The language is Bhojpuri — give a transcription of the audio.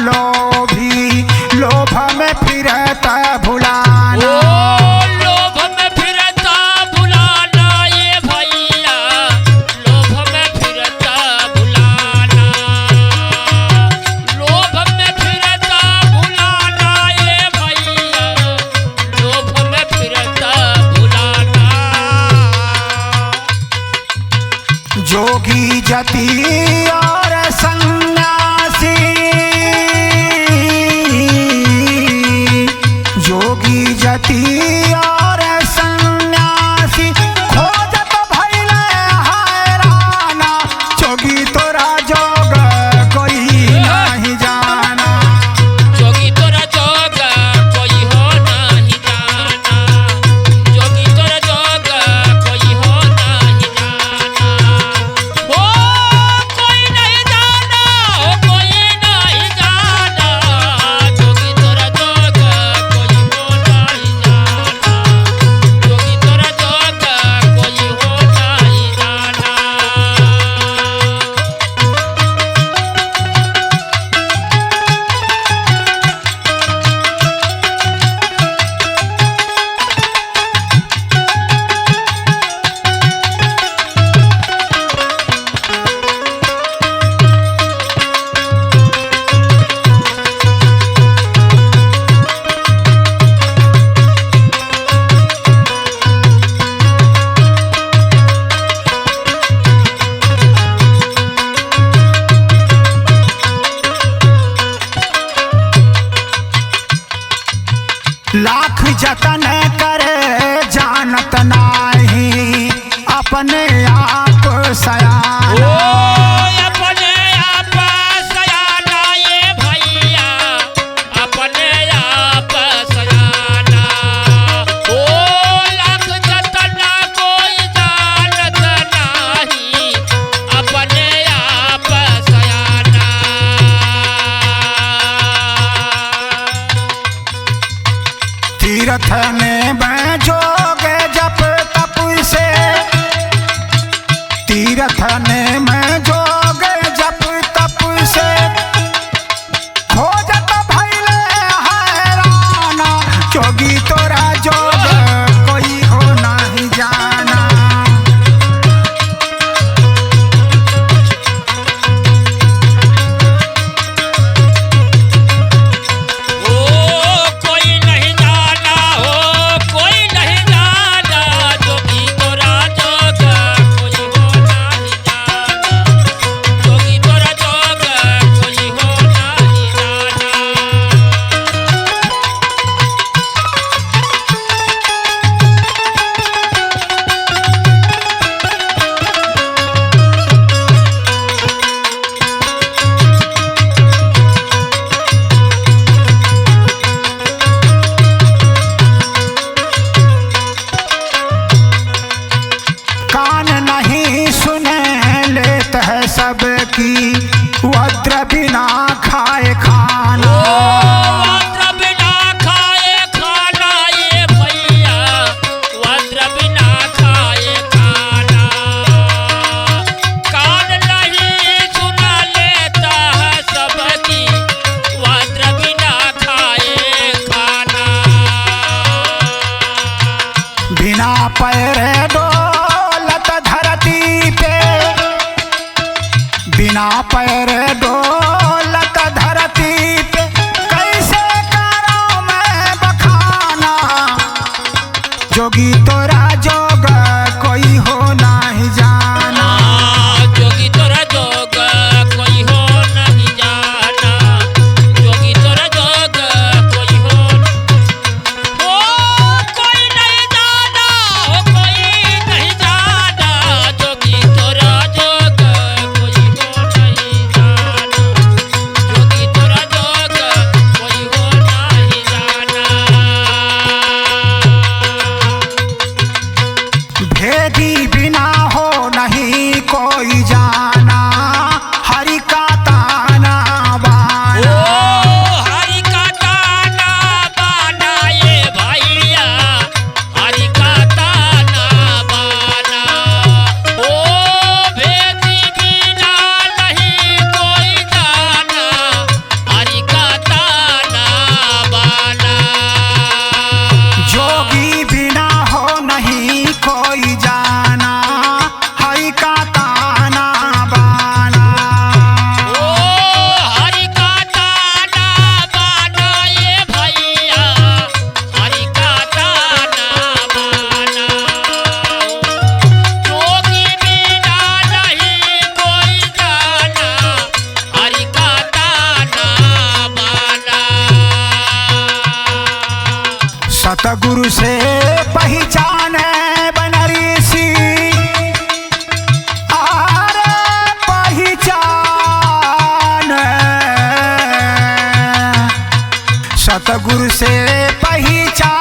लोभी लोभ में फिरता भुलाना। ओ लोभ में फिरता भुलाना ये भैया, लोभ में फिरता भुलाना, लोभ में फिरता भुलाना ये भैया, लोभ में फिरता भुलाना। जोगी जति और सन्यासी, जोगी जति और सन्यासी खोजत भइले हैराना। जोगी तोरा जोग कोई नहीं जाना। जोगी तोरा जोग कोई हो नहीं जाना, जोगी तोरा जोग कोई हो नहीं जाना, हो कोई नहीं जाना, हो कोई नहीं जाना, जोगी तोरा जोग कोई हो नहीं जाना, जोगी तोरा जोग कोई हो नहीं जाना। लाख जतन करे जानत नाही अपने आप ओ सयाना। अपने आप सयाना ये भैया, अपने आप सयाना, ओ लाख जतन कोई जानत नाही, अपने आप सयाना। तीर्थ में मैं जोग जप तप से, तीर्थ ने मैं जोग जप तप से खोजत भइले हैराना। जोगी तोरा जोग कोई हो नहीं जाना। ओ कोई नहीं जाना, हो कोई नहीं जाना, जोगी तोरा जोग कोई हो नहीं जाना। सतगुरु से पहचान बनरीसी आरे पहचान, सतगुरु से पहचान।